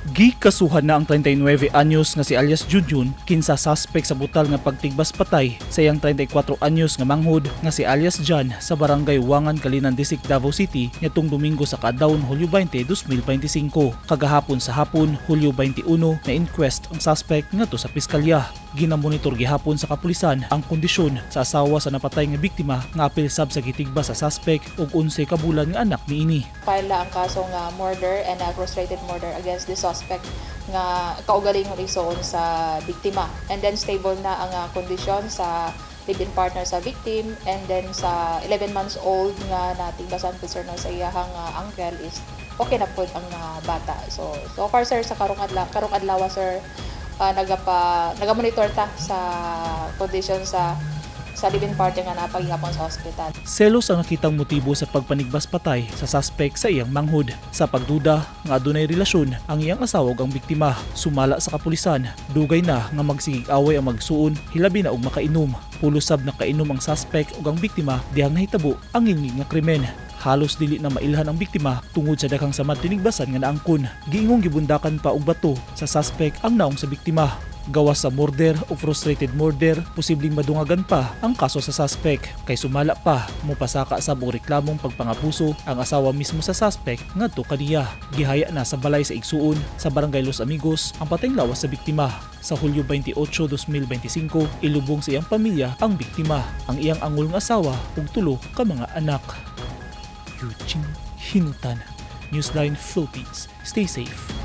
Gikasuhan na ang 39 anyos nga si alias Junjun, kinsa suspect sa brutal nga pagtigbas patay sa iyang 34 anyos nga manghod nga si alias John sa Barangay Wangan, Calinan District, Davao City nitong Domingo sa kaadlawon, Hulyo 20, 2025. Kagahapon sa hapon, Hulyo 21, na inquest ang suspect ngadto sa piskalya. Ginamonitor gihapon sa kapulisan ang kondisyon sa asawa sa napatay nga biktima nga apil sab sa gitigba sa suspect ug 11 ka bulan nga anak niini. File na ang kaso nga murder and frustrated murder against the suspect nga kaugalingon igsoon sa biktima. And then stable na ang kondisyon sa live-in partner sa victim and then sa 11 months old nga natigbasan po, sir, no, sa iyahang uncle is okay na po ang bata. So so far, sir, sa karong adlaw, sir, nagamonitor ta sa kondisyon sa live-in partner nga napaghihapon sa hospital. Selos ang nakitang motibo sa pagpanigbas patay sa suspect sa iyang manghod. Sa pagduda nga adunay relasyon ang iyang asawa ug ang biktima. Sumala sa kapulisan, dugay na nga magsigig-away ang magsuon, hilabi na og makainom. Pulos sab nakainom ang suspect ug ang biktima dihang nahitabo ang ngilngig nga krimen. Halos dili na mailhan ang biktima tungod sa daghang samad tinigbasan nga naangkon. Giingong gibundakan pa og bato sa suspect ang naong sa biktima. Gawas sa murder o frustrated murder, posibleng madungagan pa ang kaso sa suspect kay sumala pa mopasaka sa og reklamong pagpangabuso ang asawa mismo sa suspect ngadto kaniya. Gihaya na sa balay sa igsuon sa Barangay Los Amigos ang patayng lawas sa biktima. Sa Hulyo 28, 2025, ilubong sa iyang pamilya ang biktima, ang iyang angol nga asawa ug tulo ka mga anak. Eugene Hinutan, Newsline Philippines. Stay safe.